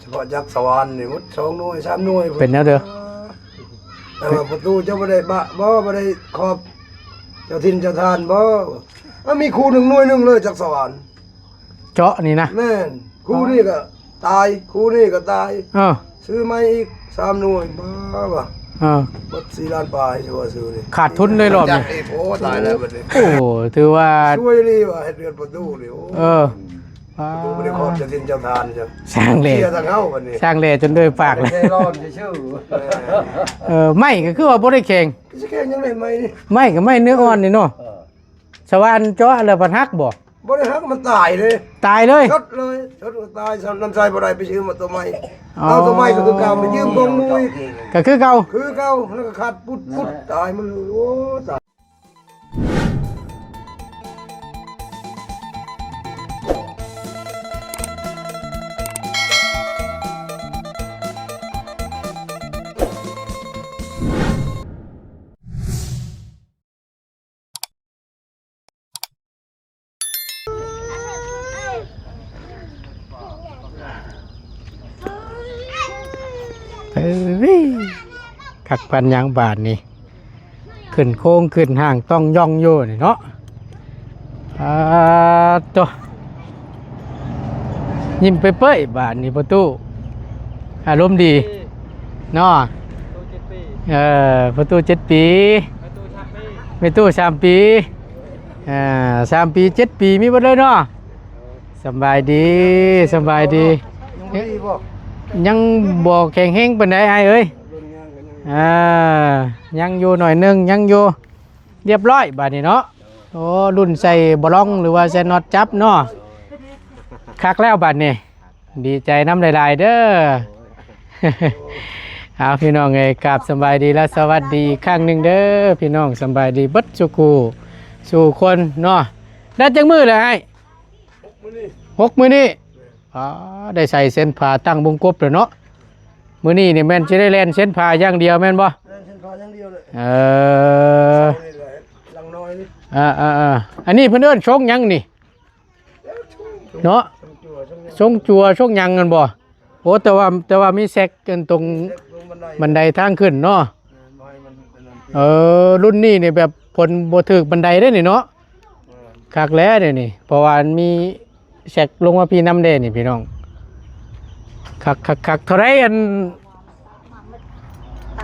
ສະເພາະຈັກສະຫວານນີ້ໝົດສອງໜ່ວຍສາມໜ່ວຍ ເປັນແນວເດີ. ແຕ່ວ່າປະຕູເຈົ້າບໍ່ໄດ້ບະບໍ່ ບໍ່ໄດ້ຂອບເຈົ້າຖິ່ນເຈົ້າຖານບໍ່? ເອົາ ມີຄູ່ໜຶ່ງໜ່ວຍໜຶ່ງເລີຍຈັກສະຫວານ. ເຈາະນີ້ນະ? ແມ່ນ. ຄູ່ນີ້ກໍຕາຍ ຄູ່ນີ້ກໍຕາຍ. ເອີ ຊື້ໃໝ່ອີກສາມໜ່ວຍ. ບ້າວ່າ ເອີ ໝົດສີ່ລ້ານປາຍ ຊິວ່າຊື້ນີ້ ຂາດທຶນເລີຍລອບນີ້. ໂອ້ ຕາຍແລ້ວບັດນີ້. ໂອ້ ຖືວ່າຊ່ວຍດີວ່າເຮັດເຮືອນປະຕູນີ້. ໂອ້ ເອີ ປະຕູບໍ່ໄດ້ຂອບເຈົ້າຖິ່ນເຈົ້າຖານ. ຊ່າງແຫຼະ ຊ່າງແຫຼະຈົນໂດຍປາກແລ້ວ. ເອີ ໄມ້ກໍຄືວ່າບໍ່ໄດ້ແຂງ. ຊິແຂງຫຍັງໄດ້ໄມ້ນີ້? ໄມ້ກໍໄມ້ເນື້ອອ່ອນນີ້ເນາະ. ສະຫວ່ານເຈາະແລ້ວມັນຫັກບໍ່? ບໍ່ໄດ້ຫັກ ມັນຕາຍເລີຍ. ຕາຍເລີຍ? ຊົດເລີຍ ຊົດຕາຍ. ນຳໃຊ້ບໍ່ໄດ້ ໄປຊື້ມາຕົວໃໝ່. ເອົາຕົວໃໝ່ກໍຄືເກົ່າ ໄປຢືມຂອງໝູ່ອີກ ກໍຄືເກົ່າ ຄືເກົ່າ. ແລ້ວກໍຂາດປຸດໆ ຕາຍມັນ. ໂອ້ ຕາຍ. ເອີຍ ຄັກປານຫຍັງບາດນີ້ ຂຶ້ນໂຄ້ງຂຶ້ນຮ່າງຕ້ອງຢ່ອງຢູ່ນີ້ເນາະ. ອາໂຕ ຍິ້ມເປີຍໆ ບາດນີ້ປະຕູ ອາລົມດີເນາະ. ເອີ ປະຕູເຈັດປີ ແມ່ຕູ້ສາມປີ ເອີ ສາມປີເຈັດປີ ມີເບິດເລີຍເນາະ. ສຳບາຍດີ ສຳບາຍດີ. ຍັງບໍ່ແຂງແຮງປານໃດອ້າຍເອີຍ. ອ່າ ຍັງຢູ່ໜ້ອຍໜຶ່ງ ຍັງຢູ່. ລຽບຮ້ອຍບາດນີ້ເນາະ. ໂອ້ ລຸ້ນໃສ່ບະລອງ ຫຼືວ່າໃສ່ນັອດຈັບເນາະ. ຄັກແລ້ວບາດນີ້ ດີໃຈນຳຫຼາຍໆເດີ. ເອົາ ພີ່ນ້ອງເອີຍ ກາບສຳບາຍດີ ແລະ ສະຫວັດດີອີກຄັ້ງໜຶ່ງເດີພີ່ນ້ອງ. ສຳບາຍດີເບິດສູ່ຄູ່ສູ່ຄົນເນາະ. ໄດ້ຈັກມື້ແລ້ວອ້າຍ? ຫົກມື້ນີ້ ຫົກມື້ນີ້. ອ່າ ໄດ້ໃສ່ເສັ້ນຜ້າຕັ້ງວົງກົບແລ້ວເນາະ. ມື້ນີ້ນີ້ແມ່ນຊິໄດ້ແລ່ນເສັ້ນຜ້າຢ່າງດຽວແມ່ນບໍ່? ແລ່ນເສັ້ນຜ້າຢ່າງດຽວເລີຍ. ເອີ ຫຼັງນ້ອຍນີ້. ອ່າໆໆ ອັນນີ້ເພິ່ນເອີ້ນຊົງຫຍັງນີ້ເນາະ? ຊົງຈົວ ຊົງຫຍັງນັ້ນບໍ່? ໂອ້ ແຕ່ວ່າ ແຕ່ວ່າມີແຊັກອັນຕົງບັນໄດທາງຂຶ້ນເນາະ. ເອີ ລຸ້ນນີ້ນີ້ແບບຝົນບໍ່ຖືກບັນໄດເດ້ນີ້ເນາະ. ຄັກແລ້ວເດນີ້ ເພາະວ່າມັນມີແຊັກລົງມາພີ້ນຳເດ້ນີ້ພີ່ນ້ອງ. ຄັກໆໆ ເທົ່າໃດອັນ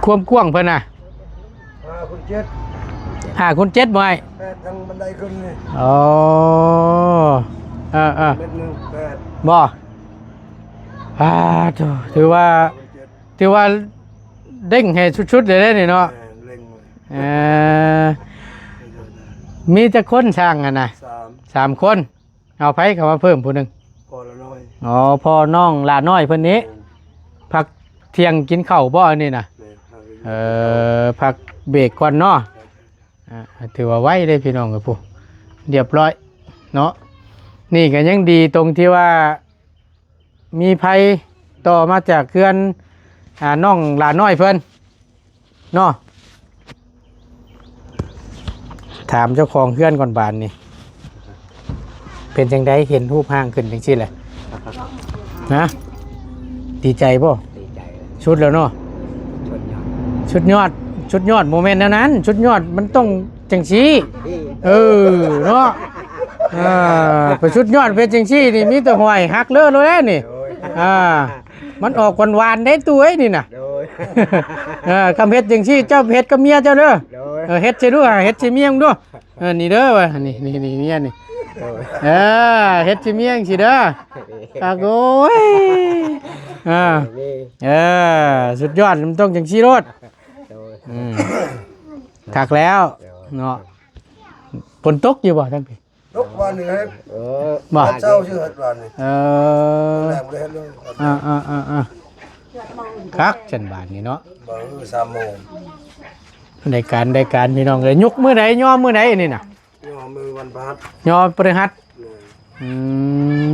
ຄວາມກວ້າງເພິ່ນນະ? ຫ້າຄູນເຈັດ ຫ້າຄູນເຈັດບໍ່ອ້າຍ? ແປດ ທາງບັນໄດຂຶ້ນນີ້. ອໍ ເອີໆ ເມັດໜຶ່ງແປດ ບໍ່? ອາ ໂທ້ ຖືວ່າ ຖືວ່າເລັ່ງໃຫ້ສຸດໆເລີຍເດ້ນີ້ເນາະ. ເອີ ມີຈັກຄົນຊ່າງຫັ້ນນະ? ສາມ ສາມຄົນ. ເອົາໃຜເຂົ້າມາເພີ່ມຜູ້ໜຶ່ງ? ພໍ່ຫຼ້ານ້ອຍ. ອໍ ພໍ່ນ້ອງຫຼ້ານ້ອຍເພິ່ນນີ້. ແມ່ນ. ພັກທ່ຽງກິນເຂົ້າບໍ່ອັນນີ້ນະ? ແມ່ນ. ເອີ ພັກເບຣກກ່ອນເນາະ. ອ່າ ຖືວ່າໄວເດ້ພີ່ນ້ອງເອີຍ ຜູ້ ລຽບຮ້ອຍເນາະ. ນີ້ກໍຍັງດີຕົງທີ່ວ່າ ມີໄຟຕໍ່ມາຈາກເຮືອນ ອ່າ ນ້ອງຫຼ້ານ້ອຍເພິ່ນເນາະ. ຖາມເຈົ້າຂອງເຮືອນກ່ອນບາດນີ້ ເປັນຈັ່ງໃດເຫັນຮູບຮ່າງຂຶ້ນຈັ່ງຊີ້ແຫຼະ? ຮະ? ດີໃຈບໍ່? ດີໃຈ. ສຸດແລ້ວເນາະ. ສຸດຍອດ ສຸດຍອດ ສຸດຍອດ ບໍ່ແມ່ນແນວນັ້ນ ສຸດຍອດມັນຕ້ອງຈັ່ງຊີ້. ເອີ ເນາະ. ອ່າ ໄປສຸດຍອດເຮັດຈັ່ງຊີ້ນີ້ ມີແຕ່ຫ້ອຍຫັກເລີໂລດແລ້ວນີ້. ໂດຍ. ອ່າ ມັນອອກຫວານໆເດ້ຕູ້ເອີຍນີ້ນະ. ໂດຍ. ເອີ ຄຳເຮັດຈັ່ງຊີ້ ເຈົ້າເຮັດກັບເມຍເຈົ້າເດີ. ໂດຍ. ເອີ ເຮັດໃສ່ດູ ເຮັດໃສ່ເມຍມຶງດູ. ເອີ ນີ້ເດີວ່າ ນີ້ ນີ້ ນີ້ເມຍນີ້. ໂດຍ. ເອີ ເຮັດໃສ່ເມຍຈັ່ງຊີ້ເດີ. ຄັກ ໂອ້ຍ. ອ່າ ເອີ ສຸດຍອດ ມັນຕ້ອງຈັ່ງຊີ້ໂລດ. ໂດຍ. ອືມ ຄັກແລ້ວ. ໂດຍ. ເນາະ. ຝົນຕົກຢູ່ບໍ່ທາງພີ້? ຕົກວານນີ້ເຮັດ. ເອີ ບໍ່ ເຊົ້າຊື່ເຮັດວານນີ້. ເອີ ແລງບໍ່ໄດ້ເຮັດເລີຍ. ອ່າໆໆ ຄັກຊັ້ນບາດນີ້ເນາະ. ບໍ່ ສາມໂມງ. ໄດ້ການ ໄດ້ການພີ່ນ້ອງເອີຍ. ຍົກມື້ໃດ ຍໍມື້ໃດນີ້ນະ? ຍໍມື້ວັນພະຫັດ. ຍໍພະຫັດ. ແມ່ນ. ອື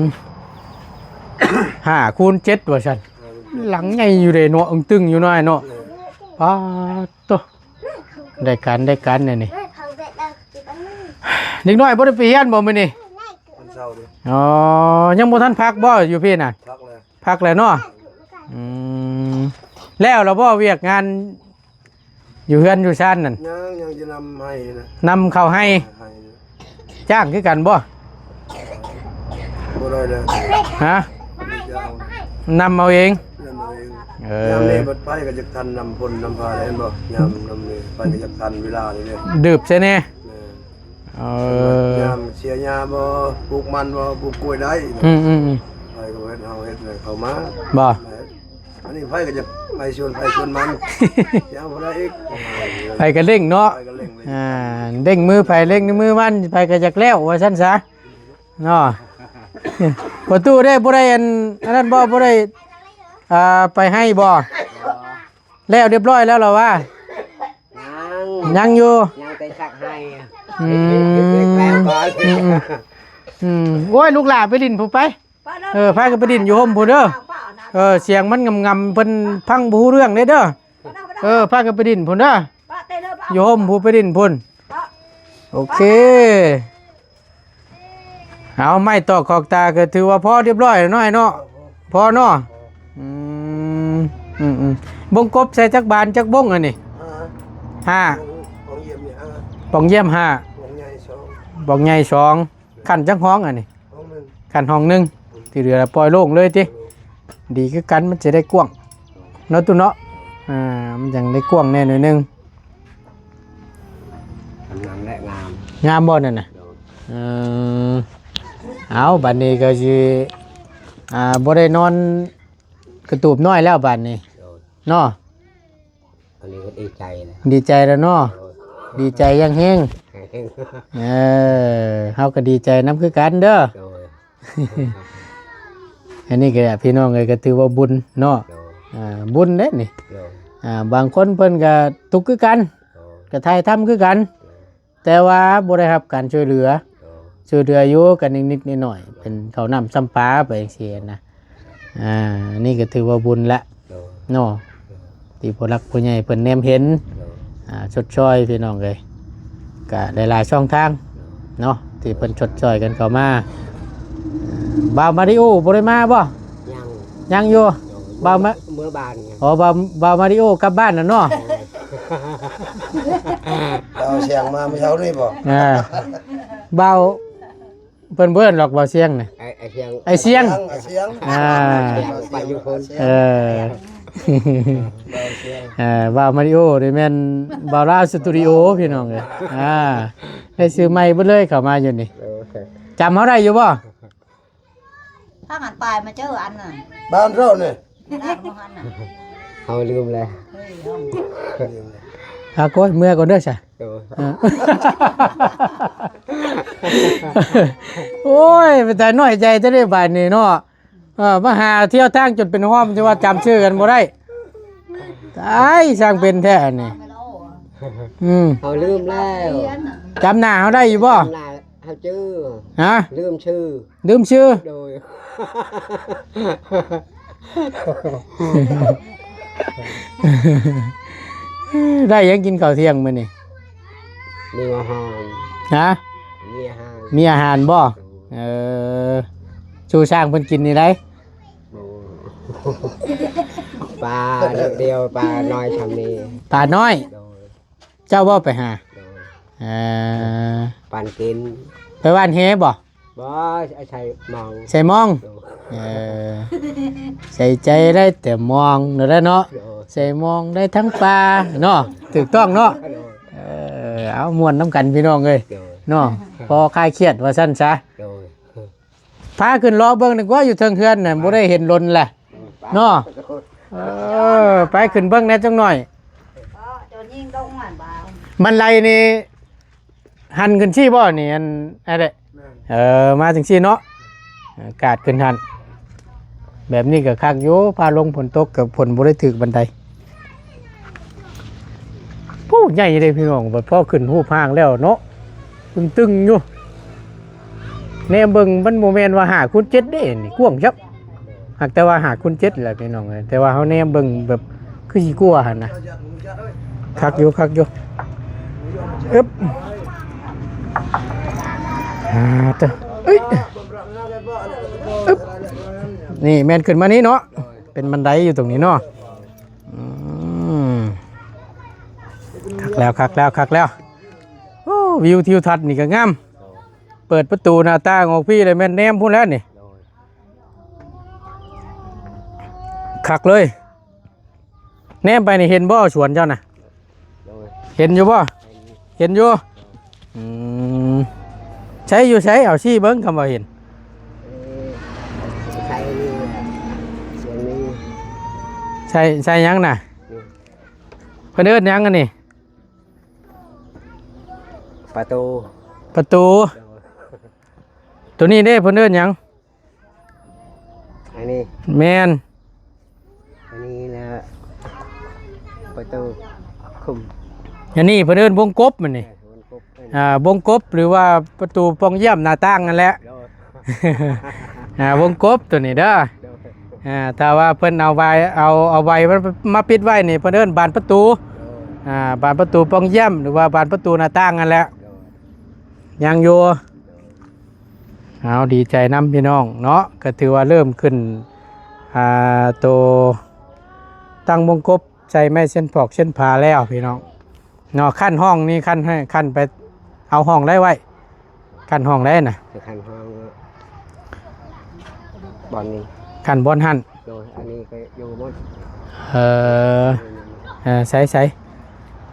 ມ ຫ້າຄູນເຈັດວ່າຊັ້ນ. ເອີ ຫຼັງໃຫຍ່ຢູ່ເດ້ເນາະ ອຶງຕຶງຢູ່ນ້ອຍເນາະ. ແມ່ນ. ປາດໂທ້. ໄດ້ການ ໄດ້ການແນວນີ້. ເດັກນ້ອຍບໍ່ໄດ້ໄປຮຽນບໍ່ມື້ນີ້? ວັນເສົາເດ້. ອໍ ຍັງບໍ່ທັນພັກບໍ່ຢູ່ພີ້ນະ? ພັກແລ້ວ ພັກແລ້ວເນາະ. ອືມ ແລ້ວລະບໍ່ວຽກງານຢູ່ເຮືອນຢູ່ຊານນັ້ນ? ຍັງ ຍັງຈະນຳໄຮ່ນະ ນຳເຂົ້າໄຮ່ ໄຮ່ ຈ້າງຄືກັນບໍ່? ບໍ່ໄດ້ເລີຍ ຮະ? ນຳເອົາເອງ ນຳເອົາເອງ ເອີ ຍາມນີ້ບັດໄປກໍຢາກທັນນຳຝົນນຳຟ້າ ເຫັນບໍ່? ຍາມນຳນີ້ໄປກໍຢາກທັນເວລານີ້ເດ້ ດືບໃສ່ແດ່ ແມ່ນ ເອີ ຍາມເສຍຫຍ້າບໍ່ ປູກມັນບໍ່ ປູກກ້ວຍໄດ້ ອືມໆໆ ໃຜກໍເຮັດ ເຮົາເຮັດໃຫ້ເຂົາມາ ບໍ່ ອັນນີ້ໃຜກໍຢາກໄປສວນໃຜສວນມັນ ຊິເອົາຜູ້ໃດອີກ ໃຜກໍເລັ່ງເນາະ ໃຜກໍເລັ່ງ ອ່າ ເລັ່ງມືໃຜເລັ່ງມືມັນ ໃຜກໍຢາກແລ້ວວ່າຊັ້ນຊະເນາະ ປະຕູໄດ້ ບໍ່ໄດ້ອັນ ອັນນັ້ນບໍ່ ບໍ່ໄດ້ ອ່າ ໄປໃຫ້ບໍ່? ແລ້ວຮຽບຮ້ອຍແລ້ວລະວ່າ? ຍັງ ຍັງຢູ່ ຍັງແຕ່ຊັກໄຫ້ ອືມ ແລ້ວກ່ອນ ອືມໆ ອືມ ໂອ້ຍ ລູກຫຼ້າໄປຫຼິ້ນພຸ້ນໄປ ເອີ ພາກັນໄປຫຼິ້ນຢູ່ຮົ່ມພຸ້ນເດີ ເອີ ສຽງມັນງຳໆ ເພິ່ນຟັງບໍ່ຮູ້ເລື່ອງເດ້ເດີ ເອີ ພາກັນໄປຫຼິ້ນພຸ້ນເດີ ຢູ່ຮົ່ມພຸ້ນ ໄປຫຼິ້ນພຸ້ນ ໂອເຄ. ເອົາ ໄມ້ຕອກຂອກຕາກໍຖືວ່າພໍຮຽບຮ້ອຍແລ້ວເນາະ ອ້າຍເນາະ ພໍເນາະ ອືມ ອືມໆ ບົງກົບໃສ່ຈັກບານຈັກບົງອັນນີ້? ຫ້າ ຫ້າ ປ່ອງຢ້ຽມຫ້າ ປ່ອງຢ້ຽມຫ້າ ປ່ອງໃຫຍ່ສອງ ປ່ອງໃຫຍ່ສອງ ຂັ້ນຈັກຫ້ອງອັນນີ້? ຫ້ອງໜຶ່ງ ຂັ້ນຫ້ອງໜຶ່ງ ທີ່ເຫຼືອລະປ່ອຍໂລ່ງເລີຍຕິ ດີຄືກັນ ມັນຈະໄດ້ກວ້າງເນາະ ຕູ້ເນາະ ອ່າ ມັນຈັ່ງໄດ້ກວ້າງແດ່ໜ້ອຍໜຶ່ງ. ກຳລັງແລະງາມ ງາມບໍ່ນັ້ນນະ? ໂດຍ ເອີ ເອົາ ບັດນີ້ກໍຊິ ອ່າ ບໍ່ໄດ້ນອນກະຕູບນ້ອຍແລ້ວບັດນີ້ ໂດຍ ເນາະ ອັນນີ້ກໍດີໃຈນະ ດີໃຈແລ້ວເນາະ ໂດຍ ດີໃຈຢ່າງແຮງ ແຮງ ເອີ ເຮົາກໍດີໃຈນຳຄືກັນເດີ ໂດຍ ອັນນີ້ກໍພີ່ນ້ອງເອີຍ ກໍຖືວ່າບຸນເນາະ ໂດຍ ອ່າ ບຸນເດ້ນີ້ ໂດຍ ອ່າ ບາງຄົນເພິ່ນກໍທຸກຄືກັນ ໂດຍ ກໍຖ່າຍທຳຄືກັນ ໂດຍ ແຕ່ວ່າບໍ່ໄດ້ຮັບການຊ່ວຍເຫຼືອ ໂດຍ ຊ່ວຍເຫຼືອຢູ່ກັນນິດໆໜ້ອຍໆ ໂດຍ ເປັນເຂົ້ານ້ຳຊຳປາໄປຈັ່ງຊີ້ນະ ອ່າ ອັນນີ້ກໍຖືວ່າບຸນລະ ໂດຍ ເນາະ ໂດຍ ທີ່ຜູ້ຫຼັກຜູ້ໃຫຍ່ເພິ່ນແນມເຫັນ ໂດຍ ອ່າ ຊົດຊ່ອຍພີ່ນ້ອງເອີຍ ກະຫຼາຍໆຊ່ອງທາງ ໂດຍ ເນາະ ທີ່ເພິ່ນຊົດຊ່ອຍກັນເຂົ້າມາ. ບ່າວມາລິໂອບໍ່ໄດ້ມາບໍ່? ຍັງ ຍັງຢູ່ ໂດຍ ບ່າວມາ ເມືອບ້ານ ອໍ ບ່າວ ບ່າວມາລິໂອກັບບ້ານແລ້ວເນາະ ໂດຍ ບ່າວສຽງມາມື້ເຊົ້ານີ້ບໍ່? ອ່າ ບ່າວ ເພິ່ນບໍ່ເອີ້ນດອກບ່າວຊຽງນະ ໄອ້ ໄອ້ຊຽງ ໄອ້ຊຽງ ໄອ້ຊຽງ ອ່າ ໄປຢູ່ພຸ້ນ ເອີ ບ່າວຊຽງ ເອີ ບ່າວມາລິໂອນີ້ແມ່ນບ່າວລາວສະຕູດິໂອ ພີ່ນ້ອງເອີຍ ອ່າ ໄດ້ຊື່ໃໝ່ເບິດເລີຍເຂົ້າມາຢູ່ນີ້ ໂອເຄ ຈຳເຮົາໄດ້ຢູ່ບໍ່? ພາກັນໄປມາເຈີອັນນັ້ນ ບ້ານເຮົານີ້ ເຮົາລືມແລ້ວ ເຮີ້ຍ ເຮົາ ອ່າ ໂກຍ ເມືອກ່ອນເດີຊະ ໂດຍ ເອີ ໂອ້ຍ ເປັນຕານ້ອຍໃຈແທ້ເດ້ບາດນີ້ເນາະ ເອີ ມາຫາທ່ຽວທາງຈົນເປັນຮ່ອມ ຈະວ່າຈຳຊື່ກັນບໍ່ໄດ້ ຕາຍ ຊ່າງເປັນແທ້ອັນນີ້ ອືມ ເຮົາລືມແລ້ວ ຈຳໜ້າເຮົາໄດ້ຢູ່ບໍ່? ຈຳໜ້າ ຫາຈື່ ຮະ? ລືມຊື່ ລືມຊື່ ໂດຍ ໄດ້ຫຍັງກິນເຂົ້າທ່ຽງມື້ນີ້? ມີອາຫານ ຮະ? ມີອາຫານ ມີອາຫານບໍ່? ໂດຍ ເອີ ສູ່ຊ່າງເພິ່ນກິນນີ້ໄດ໋ ໂດຍ ປາດຽວ ປານ້ອຍຊ່ຳນີ້ ປານ້ອຍ ໂດຍ ເຈົ້າບໍ່ໄປຫາ? ໂດຍ ເອີ ປານກິນ ໄປຫວ່ານແຫບໍ່? ບໍ່ ໃສ່ມອງ ໃສ່ມອງ ໂດຍ ເອີ ໃສ່ໃຈໄດ້ແຕ່ມອງນັ້ນແຫຼະເນາະ ໂດຍ ໃສ່ມອງໄດ້ທັງປາເນາະ ຖືກຕ້ອງເນາະ ໂດຍ ເອີ ເອົາມ່ວນນຳກັນພີ່ນ້ອງເອີຍ ໂດຍ ເນາະ ພໍຄາຍຄຽດວ່າຊັ້ນຊະ ໂດຍ ພາຂຶ້ນເລາະເບິ່ງດີກວ່າ ຢູ່ເທິງເຮືອນນະ ບໍ່ໄດ້ເຫັນດົນແຫຼະເນາະ ເອີ ໄປຂຶ້ນເບິ່ງແດ່ຈັກໜ້ອຍ ເຈົ້າຍິງຕົງຫັ້ນບ່າວ ມັນໄລ່ນີ້ ຫັນຂຶ້ນຊີ້ບໍ່ນີ້ ອັນ ອັນເດ ແມ່ນ ເອີ ມາຈັ່ງຊີ້ເນາະ ເອີ ກາດຂຶ້ນຫັ້ນ ແບບນີ້ກໍຄັກຢູ່ ຟ້າລົງຝົນຕົກກໍຝົນບໍ່ໄດ້ຖືກປານໃດ. ໂອ້ ໃຫຍ່ເດ້ພີ່ນ້ອງ ບັດພໍຂຶ້ນຮູບຮ່າງແລ້ວເນາະ ຕຶງໆຢູ່ ແນມເບິ່ງມັນບໍ່ແມ່ນວ່າຫ້າຄູນເຈັດເດ້ ນີ້ກວ້າງຈັກ ຫາກແຕ່ວ່າຫ້າຄູນເຈັດແຫຼະພີ່ນ້ອງເອີຍ ແຕ່ວ່າເຮົາແນມເບິ່ງແບບຄືຊິກວ່າຫັ້ນນະ ຄັກຢູ່ ຄັກຢູ່ ອຶບ ອ່າ ເຕີ ເອີຍ ອຶບ ນີ້ແມ່ນຂຶ້ນມານີ້ເນາະ. ເປັນບັນໄດຢູ່ຕົງນີ້ເນາະ. ອືມ ຄັກແລ້ວ ຄັກແລ້ວ ຄັກແລ້ວ. ໂອ້ ວິວທິວທັດນີ້ກໍງາມ. ເປີດປະຕູໜ້າຕ່າງອອກພີ້ ແລ້ວແມ່ນແນມພຸ້ນແຫຼະນີ້. ໂດຍ ຄັກເລີຍ. ແນມໄປນີ້ເຫັນບໍ່ສວນເຈົ້ານະ? ໂດຍ ເຫັນຢູ່ບໍ່? ເຫັນຢູ່. ເຫັນຢູ່. ອືມ ໃຊ້ຢູ່ໃສ? ເອົາຊີ້ເບິ່ງ ຄຳວ່າເຫັນ. ເອີ ໃຊ້ຢູ່ສວນນີ້. ໃຊ້ ໃຊ້ຫຍັງນະ? ນີ້ ເພິ່ນເອີ້ນຫຍັງອັນນີ້? ປະຕູ. ປະຕູ. ໂດຍ ໂຕນີ້ເດ້ ເພິ່ນເອີ້ນຫຍັງ? ອັນນີ້ ແມ່ນ. ອັນນີ້ນະ ປະຕູຂຸມ. ອັນນີ້ເພິ່ນເອີ້ນວົງກົບ ມັນນີ້. ເອີ ວົງກົບ. ອ່າ ວົງກົບ ຫຼືວ່າປະຕູປ່ອງຢ້ຽມໜ້າຕ່າງນັ້ນແຫຼະ. ໂດຍ ອ່າ ວົງກົບໂຕນີ້ເດີ. ໂດຍ ອ່າ ຖ້າວ່າເພິ່ນເອົາໄວ້ ເອົາ ເອົາໄວ້ມັນມາປິດໄວ້ນີ້ ເພິ່ນເອີ້ນບານປະຕູ. ໂດຍ ອ່າ ບານປະຕູປ່ອງຢ້ຽມ ຫຼືວ່າບານປະຕູໜ້າຕ່າງນັ້ນແຫຼະ. ໂດຍ ຍັງຢູ່. ເອົາ ດີໃຈນຳພີ່ນ້ອງເນາະ ກໍຖືວ່າເລີ່ມຂຶ້ນ ອ່າ ໂຕຕັ້ງວົງກົບໃສ່ໄມ້ເຊັ່ນຜອກເຊັ່ນຜາແລ້ວພີ່ນ້ອງເນາະ. ຂັ້ນຫ້ອງນີ້ ຂັ້ນໃຫ້ ຂັ້ນໄປເອົາຫ້ອງໃດໄວ້? ຂັ້ນຫ້ອງໃດນະ? ຂັ້ນຫ້ອງບ່ອນນີ້ ຂັ້ນບ່ອນຫັ້ນ. ໂດຍ ອັນນີ້ກໍຢູ່ໝົດ. ເອີ ເອີ ໃສ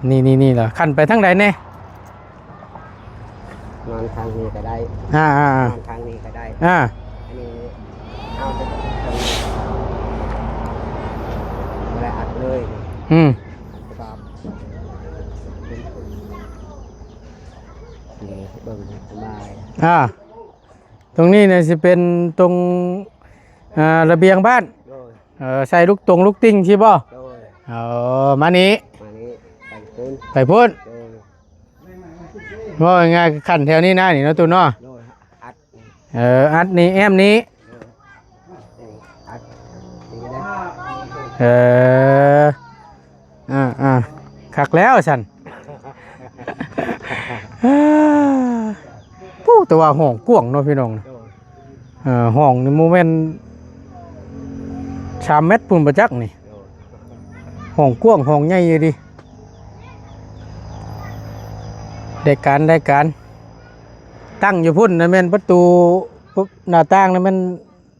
ໆ ນີ້ໆໆ ລະ ຂັ້ນໄປທາງໃດແດ່? ນອນທາງນີ້ກໍໄດ້. ອ່າໆໆ ນອນທາງນີ້ກໍໄດ້. ອ່າ ອັນນີ້ເອົາໄປ ບໍ່ໄດ້ອັດເລີຍ. ອືມ ອັດປະກອບ ນີ້ເບິ່ງສະບາຍ. ອ່າ ຕົງນີ້ນະຊິເປັນຕົງ ອ່າ ລະບຽງບ້ານ. ໂດຍ ເອີ ໃສ່ລູກຕົງລູກຕິ່ງຊີ້ບໍ່? ໂດຍ ເອີ ມານີ້ ມານີ້ ໄປພຸ້ນ ໄປພຸ້ນ. ໂດຍ ເວົ້າງ່າຍໆ ຂັ້ນແຖວນີ້ນະ ນີ້ເນາະ ຕູ້ເນາະ. ໂດຍ ອັດ ເອີ ອັດນີ້ ແອ້ມນີ້. ໂດຍ ອັດນີ້ນະ. ເອີ ອ່າໆ ຄັກແລ້ວຊັ້ນ. ປູ້ ແຕ່ວ່າຫ້ອງກວ້າງເນາະພີ່ນ້ອງ. ໂດຍ ເອີ ຫ້ອງນີ້ບໍ່ແມ່ນສາມແມັດພຸ້ນບໍ່ຈັກນີ້. ໂດຍ ຫ້ອງກວ້າງ ຫ້ອງໃຫຍ່ຢູ່ເດ. ໄດ້ການ ໄດ້ການ. ຕັ້ງຢູ່ພຸ້ນນະແມ່ນປະຕູ ໜ້າຕ່າງນະແມ່ນ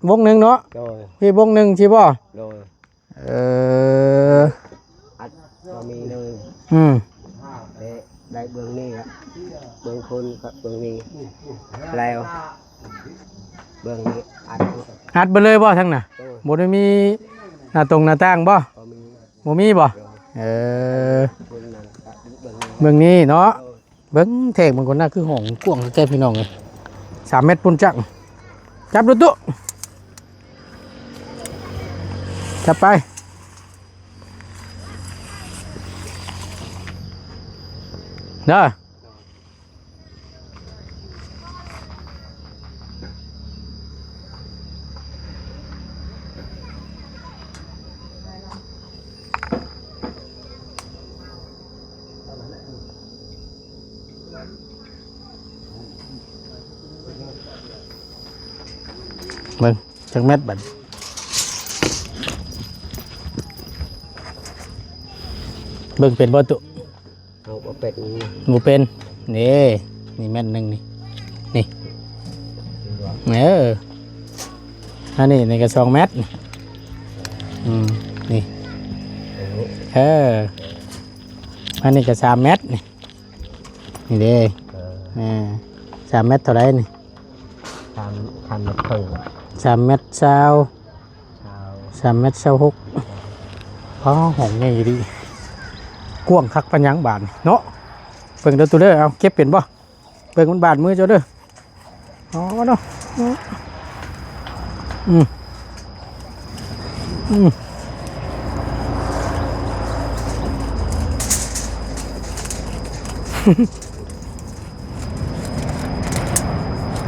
ວົງໜຶ່ງເນາະ. ໂດຍ ພີ້ວົງໜຶ່ງຊີ້ບໍ່? ໂດຍ ເອີ ອັດກໍມີໜຶ່ງ. ອືມ ແລະ ໄດ້ເບື້ອງນີ້ລະ ເບື້ອງພຸ້ນກັບເບື້ອງນີ້ ແລ້ວເບື້ອງນີ້ອັດ ອັດເບິດເລີຍບໍ່ທັງນະ? ໂດຍ ບໍ່ໄດ້ມີໜ້າຕົງໜ້າຕ່າງບໍ່? ບໍ່ມີ ບໍ່ມີບໍ່? ໂດຍ ເອີ ເບື້ອງນັ້ນກັບເບື້ອງນີ້ ເບື້ອງນີ້ເນາະ. ໂດຍ ເບິ່ງແທກມັນກ່ອນນະ ຄືຫ້ອງກວ້າງແທ້ພີ່ນ້ອງເອີຍ. ສາມແມັດພຸ້ນຈັກ. ຈັບດູຕູ້ ຈັບໄປເດີ. ເບິ່ງຈັກແມັດບັດ ເບິ່ງເປັນບໍ່ຕຸ? ເອົາບໍ່ເປັນ ບໍ່ເປັນ. ນີ້ ນີ້ແມັດໜຶ່ງນີ້ ນີ້ ເອີ ອັນນີ້ ນີ້ກໍສອງແມັດ. ອືມ ນີ້ ເອີ ອັນນີ້ກໍສາມແມັດນີ້. ນີ້ເດ້ ເອີ ສາມແມັດເທົ່າໃດນີ້? ສາມ ສາມແມັດເຄິ່ງ ສາມແມັດຊາວ ຊາວ ສາມແມັດຊາວຫົກ. ອໍ ຫ້ອງໃຫຍ່ອີ່ຫຼີ ກວ້າງຄັກປານຫຍັງບາດນີ້ເນາະ. ເບິ່ງເດີຕູເດີ ເອົາເກັບເປັນບໍ່? ເບິ່ງມັນບາດມືເຈົ້າເດີ. ອໍເນາະ ອືມ ອືມ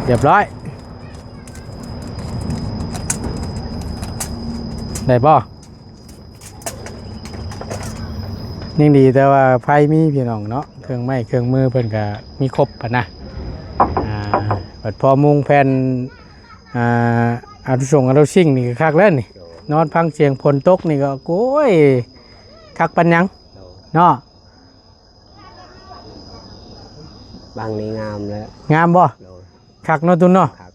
ຮຽບຮ້ອຍ ໄດ້ບໍ່? ຍັງດີແຕ່ວ່າໄຟມີພີ່ນ້ອງເນາະ ເຄື່ອງໄມ້ເຄື່ອງມືເພິ່ນກະມີຄົບຫັ້ນນະ. ອ່າ ບັດພໍມຸງແຜ່ນ ອ່າ ອາລຸຊົງອາລຸຊິງນີ້ກະຄັກແລ້ວນີ້. ນອນຟັງສຽງຝົນຕົກນີ້ກໍ ໂອ້ຍ ຄັກປານຫຍັງ ໂດຍ ເນາະ. ບັງນີ້ງາມແລ້ວ ງາມບໍ່? ໂດຍ ຄັກເນາະ ຕຸນເນາະ ຄັກ.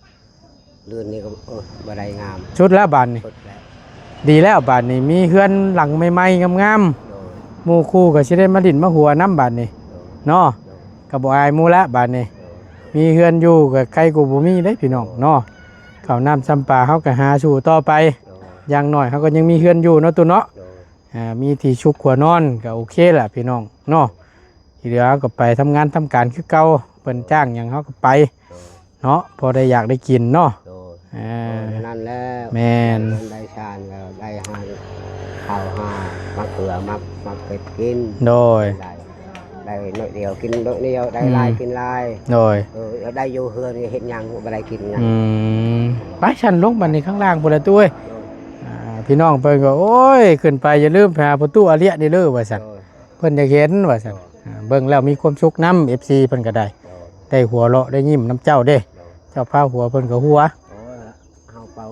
ເດືອນນີ້ກໍ ເອີ ບໍ່ໄດ້ງາມ ສຸດແລ້ວບາດນີ້ ສຸດແລ້ວ ດີແລ້ວບາດນີ້ ມີເຮືອນຫຼັງໃໝ່ໆ ງາມໆ ໂດຍ ໝູ່ຄູ່ກໍຊິໄດ້ມາຫຼິ້ນມາຫົວນຳບາດນີ້ ໂດຍ ເນາະ ໂດຍ ກໍບໍ່ອາຍໝູ່ແລ້ວບາດນີ້ ໂດຍ ມີເຮືອນຢູ່ກໍໄກກວ່າບໍ່ມີເດ້ພີ່ນ້ອງເນາະ. ເຂົ້ານ້ຳຊຳປາເຮົາກໍຫາສູ່ຕໍ່ໄປ ໂດຍ ຢ່າງໜ້ອຍເຮົາກໍຍັງມີເຮືອນຢູ່ເນາະ ຕຸນເນາະ ໂດຍ ອ່າ ມີທີ່ຊຸກຫົວນອນກໍໂອເຄລະພີ່ນ້ອງເນາະ. ທີ່ເຫຼືອເຮົາກໍໄປທຳງານທຳການຄືເກົ່າ ເພິ່ນຈ້າງຫຍັງເຮົາກໍໄປ ໂດຍ ເນາະ ພໍໄດ້ຢາກໄດ້ກິນເນາະ ໂດຍ ເອີ ເອີ ນັ້ນແຫຼະ ແມ່ນ ເງິນໄດ້ຊານກໍໄດ້ຫາເຂົ້າຫາໝາກເຂືອ ໝາກ ໝາກເຜັດກິນ ໂດຍ ໄດ້ ໄດ້ໜ້ອຍດຽວກິນໜ້ອຍດຽວ ໄດ້ ອືມ ຫຼາຍກິນຫຼາຍ ໂດຍ ເອີ ໄດ້ຢູ່ເຮືອນເຮັດຫຍັງ ບໍ່ໄດ້ກິນຫຍັງ ອືມ ໄປຊັ້ນ ລົງບັດນີ້ຂ້າງລ່າງພຸ້ນລະ ຕູ້ເອີຍ ໂດຍ ອ່າ ພີ່ນ້ອງເພິ່ນກໍ ໂອ້ຍ ຂຶ້ນໄປຢ່າລືມໄປຫາພໍ່ຕູ້ອາລຽນີ້ເດີ ວ່າຊັ້ນ ໂດຍ ເພິ່ນຢາກເຫັນວ່າຊັ້ນ ໂດຍ ອ່າ ເບິ່ງແລ້ວມີຄວາມສຸກນຳ ເອັຟຊີ ເພິ່ນກໍໄດ້ ໂດຍ ໄດ້ຫົວເລາະໄດ້ຍິ້ມນຳເຈົ້າເດ້ ໂດຍ ເຈົ້າພາຫົວເພິ່ນກໍຫົວ ໂອ້ຍ ເຮົາເປົ່າ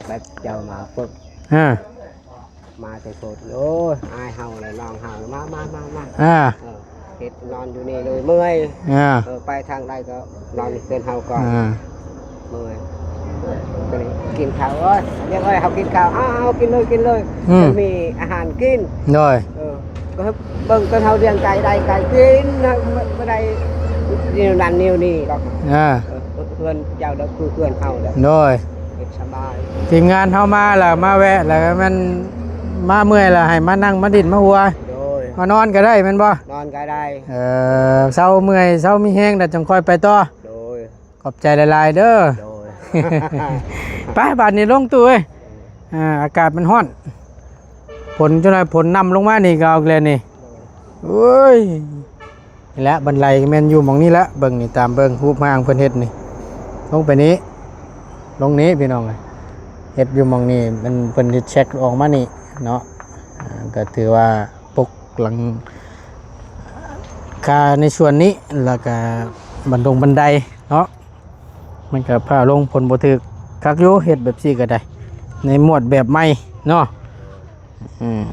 ແບບເຈົ້າມາປຶບ ອ່າ ມາແຕ່ໂພດ ໂອ້ຍ ອ້າຍເຮົາແລະນ້ອງເຮົາ ມາ ມາ ມາ ມາ ອ່າ ເອີ ເຮັດນອນຢູ່ນີ້ເລີຍ ເມື່ອຍ ອ່າ ເອີ ໄປທາງໃດກໍນອນເຮືອນເຮົາກ່ອນ ອ່າ ເມື່ອຍ ກໍເລີຍກິນເຂົ້າ ເອີຍ ລຽກເອີຍ ເຮົາກິນເຂົ້າ ເອົາ ເອົາ ກິນເລີຍ ກິນເລີຍ ອືມ ມັນມີອາຫານກິນ ໂດຍ ເອີ ກໍເບິ່ງຕອນເຮົາລ້ຽງໄກ່ໄດ້ໄກ່ກິນ ບໍ່ ບໍ່ໄດ້ແນວນັ້ນແນວນີ້ດອກ ອ່າ ເອີ ເພື່ອນເຈົ້າດອກ ຄືເພື່ອນເຮົາດອກ ໂດຍ ເຮັດສະບາຍ ທີມງານເຮົາມາລະ ມາແວະລະ ແມ່ນມາເມື່ອຍລະ ໃຫ້ມານັ່ງມາດິ້ນມາຫົວ ໂດຍ ມານອນກໍໄດ້ແມ່ນບໍ່? ນອນກໍໄດ້ ເອີ ເຊົາເມື່ອຍ ເຊົາມີແຮງ ແລ້ວຈັ່ງຄ່ອຍໄປຕໍ່ ໂດຍ ຂອບໃຈຫຼາຍໆເດີ ໂດຍ ໄປ ບາດນີ້ລົງຕູ້ເອີຍ ອ່າ ອາກາດມັນຮ້ອນ ຝົນ ຈັກໜ້ອຍຝົນນຳລົງມານີ້ກໍເອົາອີກແລ້ວນີ້ ໂອ້ຍ ນີ້ແຫຼະ ບັນໄດກໍແມ່ນຢູ່ໝ່ອງນີ້ແຫຼະ ເບິ່ງນີ້ ຕາມເບິ່ງຮູບຮ່າງເພິ່ນເຮັດນີ້ ລົງໄປນີ້ ລົງນີ້ພີ່ນ້ອງເອີຍ ເຮັດຢູ່ໝ່ອງນີ້ ມັນ ເພິ່ນເຮັດແຊັກອອກມານີ້ເນາະ ອ່າ ກໍຖືວ່າປົກຫຼັງຄາໃນສ່ວນນີ້ ແລ້ວກໍບັນດົງບັນໄດເນາະ ມັນກໍພາລົງ ຝົນບໍ່ຖືກ ຄັກຢູ່ ເຮັດແບບຊີ້ກໍໄດ້ ໃນມວດແບບໃໝ່ເນາະ ອືມ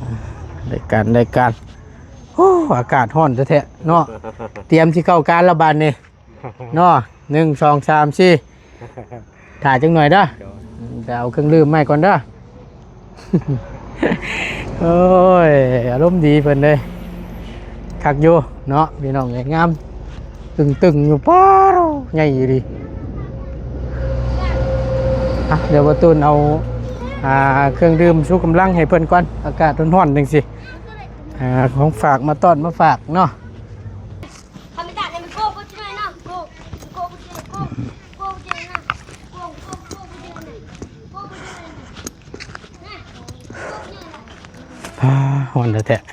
ໄດ້ການ ໄດ້ການ ໂອ້ ອາກາດຮ້ອນແທ້ໆເນາະ ຕຽມຊິເຂົ້າການລະບາດນີ້ເນາະ ໜຶ່ງ ສອງ ສາມ ສີ່ ຖ້າຈັກໜ້ອຍເດີ ໂດຍ ໄປເອົາເຄື່ອງດື່ມໃໝ່ກ່ອນເດີ ໂອ້ຍ ອາລົມດີເພິ່ນເດ້ ຄັກຢູ່ເນາະ ພີ່ນ້ອງເອີຍ ງາມຕຶງໆຢູ່ ປ້າໂທ້ ໃຫຍ່ອີ່ຫຼີ ອ່ະ ດຽວບ່າວຕູນເອົາ ອ່າ ເຄື່ອງດື່ມຊູກຳລັງໃຫ້ເພິ່ນກ່ອນ ອາກາດຮ້ອນໆຈັ່ງຊີ້ ອ່າ ຂອງຝາກມາຕ້ອນມາຝາກເນາະ. Pha, ຮ້ອນແທ້ໆ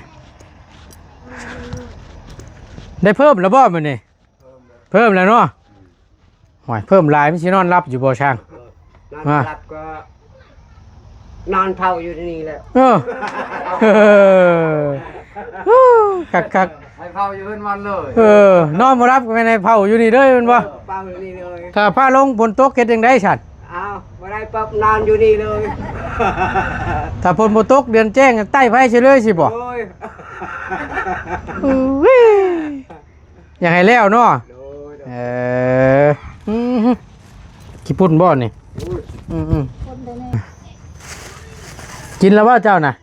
ໄດ້ເພີ່ມແລ້ວບໍ່ມື້ນີ້? ເພີ່ມແລ້ວເນາະ. ໂອ້ຍ ເພີ່ມຫຼາຍມັນຊິນອນຫຼັບຢູ່ບໍ່ຊ່າງ? ເອີ ນອນ ອ່າ ຫຼັບກໍນອນເຝົ້າຢູ່ນີ້ແຫຼະ. ເອີ ເອີ ຄັກໆ ໃຫ້ເຝົ້າຢູ່ເຮືອນມັນເລີຍ. ເອີ ນອນບໍ່ຫຼັບກໍແມ່ນໃຫ້ເຝົ້າຢູ່ນີ້ເລີຍແມ່ນບໍ່? ເຝົ້າຢູ່ນີ້ເລີຍ. ຖ້າຟ້າລົງຝົນຕົກເຮັດຈັ່ງໃດຊັ້ນ? ອ້າວ ບໍ່ໄດ້ປັບ ນອນຢູ່ນີ້ເລີຍ. ຖ້າຝົນບໍ່ຕົກເດືອນແຈ້ງໃຕ້ໄຟຊິເລີຍຊິບໍ່? ໂອ້ຍ ອຸ້ຍ ຢາກໃຫ້ແລ້ວເນາະ. ໂດຍ ໂດຍ ເອີ ອືມ ຂີ້ຝຸ່ນບໍ່ນີ້? ອືມ ຄົນໄດ້ແນ່ ກິນແລ້ວບໍ່ເຈົ້ານະ?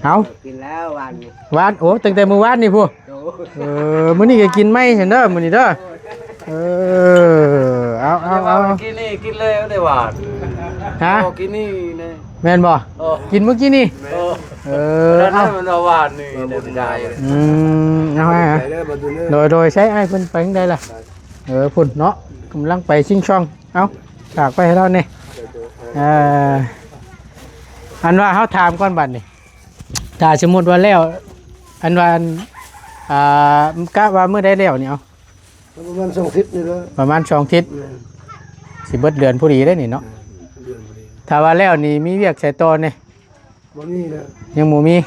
ເອົ້າ ກິນແລ້ວວານນີ້ ວານ ໂອ້ ຕັ້ງແຕ່ມື້ວານນີ້ພຸ້ນ. ໂດຍ ເອີ ມື້ນີ້ກໍກິນໃໝ່ຊັ້ນເດີ ມື້ນີ້ເດີ. ເອີ ເອົາ ເອົາ ເອົາ ກິນນີ້ ກິນແລ້ວໄດ້ວານ. ຮະ? ກິນນີ້ນະ ແມ່ນບໍ່? ເອີ ກິນມື້ກີ້ນີ້. ເອີ ເອີ ເອົາ ມັນເອົາວານນີ້ໄດ້. ອືມ ເອົາ ໂດຍ ໂດຍ ໃຊ້ອ້າຍເພິ່ນໄປທາງໃດລະ? ເອີ ພຸ້ນເນາະ ກຳລັງໄປຊິງຊ່ອງ. ເອົາ ຝາກໄວ້ໃຫ້ລາວແດ່. ເອີ ອັນວ່າເຮົາຖາມກ່ອນບັດນີ້ ຖ້າສົມມຸດວ່າແລ້ວ ອັນວ່າ ອັນ ອ່າ ກະວ່າມື້ໃດແລ້ວນີ້? ເອົາ ປະມານສອງທິດນີ້ແຫຼະ ປະມານສອງທິດ. ແມ່ນ ຊິເບິດເດືອນພໍດີເດ້ນີ້ເນາະ. ແມ່ນ ເດືອນພໍດີ. ຖ້າວ່າແລ້ວນີ້ມີວຽກໃສຕໍ່ແດ່? ບໍ່ມີແລ້ວ ຍັງບໍ່ມີ.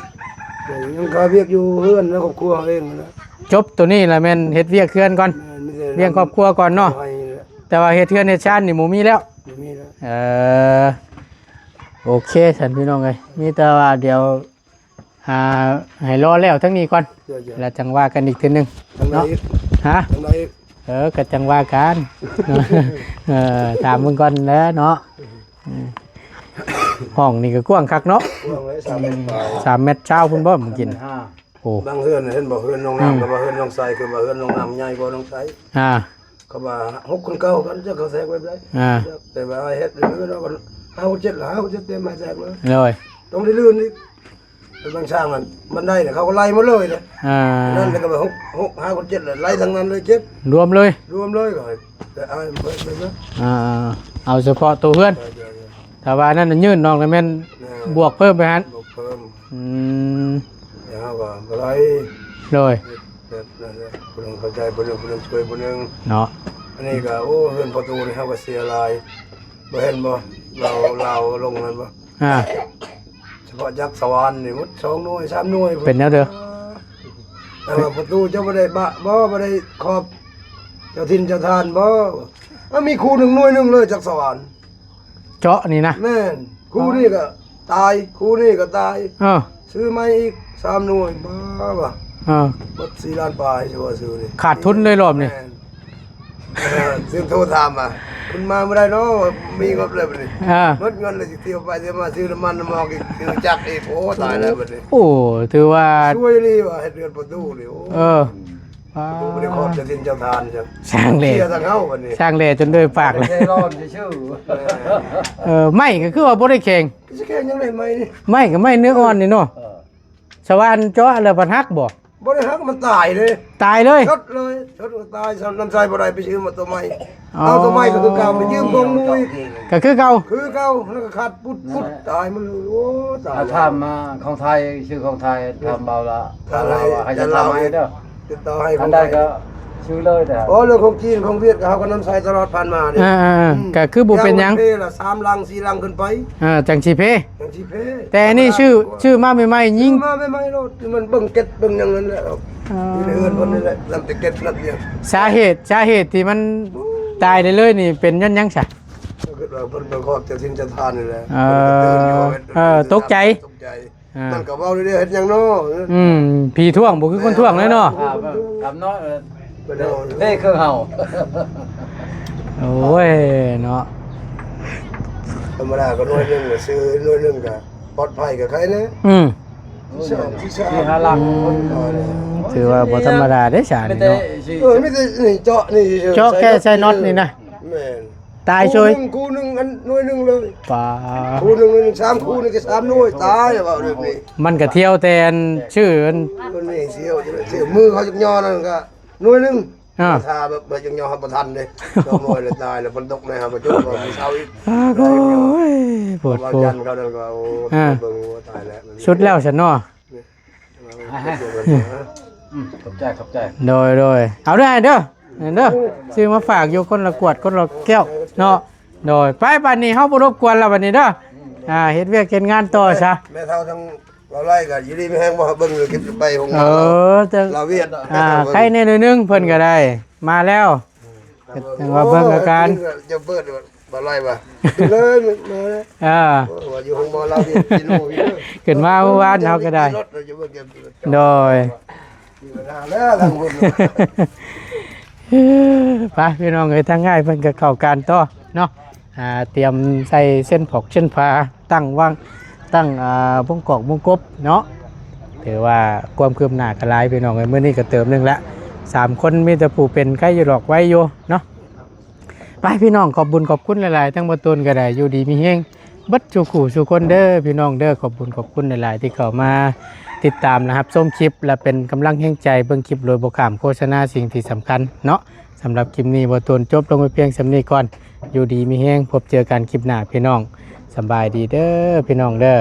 ແຕ່ຍັງຄາວຽກຢູ່ເຮືອນແລະຄອບຄົວເຮົາເອງນັ້ນແຫຼະ. ຈົບໂຕນີ້ລະແມ່ນເຮັດວຽກເຮືອນກ່ອນ. ແມ່ນ ມີແຕ່ ລ້ຽງຄອບຄົວກ່ອນເນາະ. ແຕ່ວ່າເຮັດເຮືອນເຮັດຊານນີ້ບໍ່ມີແລ້ວ. ບໍ່ມີແລ້ວ. ເອີ ໂອເຄຊັ້ນພີ່ນ້ອງເອີຍ ມີແຕ່ວ່າດຽວ ອ່າ ໃຫ້ລໍແລ້ວທັງນີ້ກ່ອນ ເຈົ້າໆ ແລ້ວຈັ່ງວ່າກັນອີກເທື່ອໜຶ່ງ ທາງໃດ ເນາະ ອີກ ຮະ ທາງໃດ ເອີ ກໍຈັ່ງວ່າກັນ ເອີ ຖາມເບິ່ງກ່ອນແຫຼະເນາະ ອືມ ຫ້ອງນີ້ກໍກວ້າງຄັກເນາະ ກວ້າງເລີຍ ສາມແມັດປາຍ ສາມແມັດຊາວພຸ້ນບໍ່ມື້ກີ້ ສາມແມັດຫ້າ ໂອ້ ບາງເຮືອນເຫັນບໍ່ ເຮືອນນ້ອງນ້ຳ ອືມ ກໍວ່າເຮືອນນ້ອງໃສ ຄືວ່າເຮືອນນ້ອງນ້ຳໃຫຍ່ບໍ່ ນ້ອງໃສ ອ່າ ເຂົາວ່າຫົກຄູນເກົ້າກັນ ຈັກເຂົາແຊກແບບໃດ ອ່າ ແຕ່ວ່າເຮັດຢູ່ເນາະ ຫ້າຄູນເຈັດລະ ຫ້າຄູນເຈັດເຕັມ ໃຫ້ແຊກເລີຍ ໂດຍ ຕ້ອງໄດ້ລື່ນອີກ ບາງຊ່າງນັ້ນ ບັນໄດເນຍ ເຂົາກໍໄລ່ໝົດເລີຍເດ້ ອ່າ ນັ້ນແລ້ວກໍວ່າຫົກ ຫົກ ຫ້າຄູນເຈັດລະ ໄລ່ທັງນັ້ນເລີຍ ເຈັດ ລວມເລີຍ ລວມເລີຍ ກໍໃຫ້ ແຕ່ອ້າຍເປີດເລີຍນະ ອ່າ ເອົາສະເພາະໂຕເຮືອນ ໂດຍໆ ຖ້າວ່ານັ້ນນະ ຍື່ນນອກນະແມ່ນ ແມ່ນ ບວກເພີ່ມໄປຫັ້ນ ບວກເພີ່ມ ອືມ ແລ້ວເຮົາກໍບໍ່ໄດ້ ໂດຍ ແບບນັ້ນແຫຼະ ຜູ້ໜຶ່ງເຂົ້າໃຈຜູ້ໜຶ່ງ ຜູ້ໜຶ່ງຊ່ວຍຜູ້ໜຶ່ງ ເນາະ ອັນນີ້ກໍ ໂອ້ ເຮືອນປະຕູນີ້ເຮົາກໍເສຍຫຼາຍ ບໍ່ເຫັນບໍ່ ລາວ ລາວລົງນັ້ນບໍ່ ອ່າ ສະເພາະຈັກສະຫວ່ານນີ້ໝົດ ສອງໜ່ວຍ ສາມໜ່ວຍ ເປັນແນວເດີ ແຕ່ວ່າປະຕູເຈົ້າບໍ່ໄດ້ບະບໍ່ ບໍ່ໄດ້ຂອບເຈົ້າຖິ່ນເຈົ້າຖານບໍ່ ເອົາ ມີຄູ່ໜຶ່ງໜ່ວຍໜຶ່ງເລີຍ ຈັກສະຫວ່ານ ເຈາະນີ້ນະ ແມ່ນ ຄູ່ນີ້ກໍຕາຍ ຄູ່ນີ້ກໍຕາຍ ເອີ ຊື້ໃໝ່ອີກສາມໜ່ວຍ ບ້າວ່າ ເອີ ໝົດສີ່ລ້ານປາຍ ຊິວ່າຊື້ນີ້ ຂາດທຶນເລີຍລອບນີ້ ແມ່ນ ເອີ ຊິໂທຖາມວ່າ ເພິ່ນມາມື້ໃດເນາະ ມີງົບແລ້ວບັດນີ້ ເອີ ໝົດເງິນແລ້ວ ຊິທ່ຽວໄປທ່ຽວມາ ຊື້ນ້ຳມັນນ້ຳໝອກອີກ ຊື້ຈັກອີກ ໂອ້ ຕາຍແລ້ວບັດນີ້ ໂອ້ ຖືວ່າຊ່ວຍອີ່ຫຼີວ່າ ເຮັດເຮືອນປະຕູນີ້ ໂອ້ ເອີ ປະຕູບໍ່ໄດ້ຂອບເຈົ້າຖິ່ນເຈົ້າຖານ ຊ່າງແຫຼະ ເສຍທັງເຮົາບັດນີ້ ຊ່າງແຫຼະຈົນໂດຍປາກແລ້ວ ແຄ່ຮ້ອນຊື່ໆ ເອີ ໄມ້ກໍຄືວ່າບໍ່ໄດ້ແຂງ ຊິແຂງຫຍັງໄດ້ໄມ້ນີ້ ໄມ້ກໍໄມ້ເນື້ອອ່ອນນີ້ເນາະ ເອີ ສະຫວ່ານເຈາະແລ້ວພັດຫັກບໍ່? ບໍ່ໄດ້ຫັກ ມັນຕາຍເລີຍ ຕາຍເລີຍ ຊົດເລີຍ ຊົດກໍຕາຍ ນ້ຳໃຊ້ບໍ່ໄດ້ ໄປຊື້ມາຕົວໃໝ່ ອໍ ເອົາຕົວໃໝ່ກໍຄືເກົ່າ ໄປຢືມຂອງໝູ່ອີກ ກໍຄືເກົ່າ ຄືເກົ່າ ແລ້ວກໍຂາດປຸດໆ ຕາຍໝົດເລີຍ ໂອ້ ຕາຍ ຖ້າຖາມມາຂອງໄທ ຊື້ຂອງໄທ ຖາມເບົາລະ ຖ້າລາວວ່າໃຫ້ຈະຖາມໃຫ້ເດີ ຕິດຕໍ່ໃຫ້ ອັນໃດກໍຊື້ເລີຍ ແຕ່ ອໍ ເລື່ອງຂອງຈີນຂອງຫວຽດ ກໍເຮົາກໍນຳໃຊ້ຕະຫຼອດຜ່ານມານີ້ ອ່າໆໆ ອືມ ກໍຄືບໍ່ເປັນຫຍັງ ເພລະສາມຫຼັງສີ່ຫຼັງຂຶ້ນໄປ ອ່າ ຈັ່ງຊິເພ ຈັ່ງຊິເພ ແຕ່ອັນນີ້ຊື້ ຊື້ມາໃໝ່ໆ ຍິງ ຊື້ມາໃໝ່ໆໂລດ ມັນເບິ່ງເກັດເບິ່ງຫຍັງນັ້ນແຫຼະ ອໍ ຢູ່ໃນເຮືອນເພິ່ນນີ້ແຫຼະ ນຳແຕ່ເກັດນຳຫຍັງ ສາເຫດ ສາເຫດທີ່ມັນຕາຍໄດ້ເລີຍນີ້ ເປັນຍ້ອນຫຍັງຊະ? ກໍຄິດວ່າເພິ່ນປະກອບເຈົ້າຖິ່ນເຈົ້າຖານນີ້ແຫຼະ ເອີ ເອີ ຕົກໃຈ ຕົກໃຈ ອ່າ ມັນກໍເວົ້າເລື້ອຍໆ ເຮັດຫຍັງເນາະ ອືມ ຜີທ້ວງບໍ່ຄືຄົນທ້ວງເລີຍເນາະ ອ່າ ກຳນ້ອຍ ເອີ ເດ້ຄືເຮົາ ໂອ້ຍເນາະ ທຳມະດາກໍໜ່ວຍໜຶ່ງ ຊື້ໜ່ວຍໜຶ່ງກໍປອດໄພກໍໄຄແດ່ ອືມ ທີ່ສອງ ທີ່ສາມ ທີ່ຫ້າຫຼັກ ອືມ ຖືວ່າບໍ່ທຳມະດາເດ້ຊານີ້ເນາະ ເອີ ມີແຕ່ນີ້ເຈາະນີ້ ເຈາະແຄ່ໃສ່ນັອດນີ້ນະ ແມ່ນ ຕາຍເຊີຍ ຄູ່ໜຶ່ງ ຄູ່ໜຶ່ງອັນໜ່ວຍໜຶ່ງເລີຍ ປາ ຄູ່ໜຶ່ງໜ່ວຍໜຶ່ງ ສາມຄູ່ນີ້ກໍສາມໜ່ວຍ ຕາຍ ເວົ້າແບບນີ້ ມັນກໍທ່ຽວແຕ່ອັນຊື່ອັນ ມັນມີສ່ຽວ ສ່ຽວມືເຂົາຈັກຍໍນັ້ນກໍໜ່ວຍໜຶ່ງ ອ່າ ຖ້າແບບ ແບບຈັ່ງຍໍເຮົາບໍ່ທັນເດ້ ສອງໜ່ວຍແລ້ວຕາຍ ແລ້ວມັນຕົກໃນເຮົາບໍ່ຈົບ ກໍມີເຊົາອີກ ອາ ໂອ້ຍ ໂພດໂພ ວ່າຈັນເຂົານັ້ນກໍ ໂອ້ ອ່າ ເບິ່ງ ໂອ້ ຕາຍແລ້ວ ສຸດແລ້ວຊັ້ນເນາະ ອືມ ຂອບໃຈ ຂອບໃຈ ໂດຍ ໂດຍ ເອົາເດີອ້າຍເດີ ນີ້ເດີ ຊື້ມາຝາກຢູ່ ຄົນລະຂວດ ຄົນລະແກ້ວເນາະ ໂດຍ ໄປ ບັດນີ້ເຮົາບໍ່ລົບກວນລະບັດນີ້ເດີ ອ່າ ເຮັດວຽກເຮັດງານຕໍ່ຊະ ແມ່ເຖົ້າທັງ ເວົ້າໄຫຼກໍຢູ່ດີມີແຮງບໍ່ ເບິ່ງຢູ່ຄລິບໄປຂອງ ເອີ ແຕ່ລາວຫວຽດ ອ່າ ໄຄແດ່ໜ້ອຍໜຶ່ງ ເພິ່ນກໍໄດ້ມາແລ້ວ ຈັ່ງວ່າເບິ່ງອາການ ຈະເປີດ ບໍ່ໄຫຼວ່າ ເລີຍມາແລ້ວ ອ່າ ວ່າຢູ່ໂຮງໝໍລາວຫວຽດ ກິນໂນຢູ່ ຂຶ້ນມາເມື່ອວານເຮົາກໍໄດ້ ໂດຍ ໄປພີ່ນ້ອງເອີຍ ທາງອ້າຍເພິ່ນກໍເຂົ້າການຕໍ່ເນາະ ອ່າ ຕຽມໃສ່ເສັ້ນຜອກເສັ້ນຜາ ຕັ້ງວາງ ຕັ້ງ ອ່າ ວົງກອກວົງກົບເນາະ ຖືວ່າຄວາມຄືບໜ້າກໍຫຼາຍພີ່ນ້ອງເອີຍ ມື້ນີ້ກໍເຕີມໜຶ່ງລະ ສາມຄົນມີແຕ່ຜູ້ເປັນ ໄຄຢູ່ດອກ ໄວຢູ່ເນາະ ໄປພີ່ນ້ອງ ຂອບບຸນຂອບຄຸນຫຼາຍໆ ທັງບໍ່ຕູນກໍໄດ້ ຢູ່ດີມີແຮງເບິດສູ່ຄູ່ສູ່ຄົນເດີພີ່ນ້ອງເດີ ຂອບບຸນຂອບຄຸນຫຼາຍໆ ທີ່ເຂົ້າມາຕິດຕາມ ແລະ ຮັບຊົມຄລິບ ແລະ ເປັນກຳລັງແຮງໃຈເບິ່ງຄລິບໂດຍບໍ່ຂ້າມໂຄສະນາ ສິ່ງທີ່ສຳຄັນເນາະ ສຳລັບຄລິບນີ້ ບໍ່ຕູນຈົບລົງໄປພຽງສ່ຳນີ້ກ່ອນ ຢູ່ດີມີແຮງ ພົບເຈີກັນຄລິບໜ້າພີ່ນ້ອງ ສະບາຍດີເດີພີ່ນ້ອງເດີ.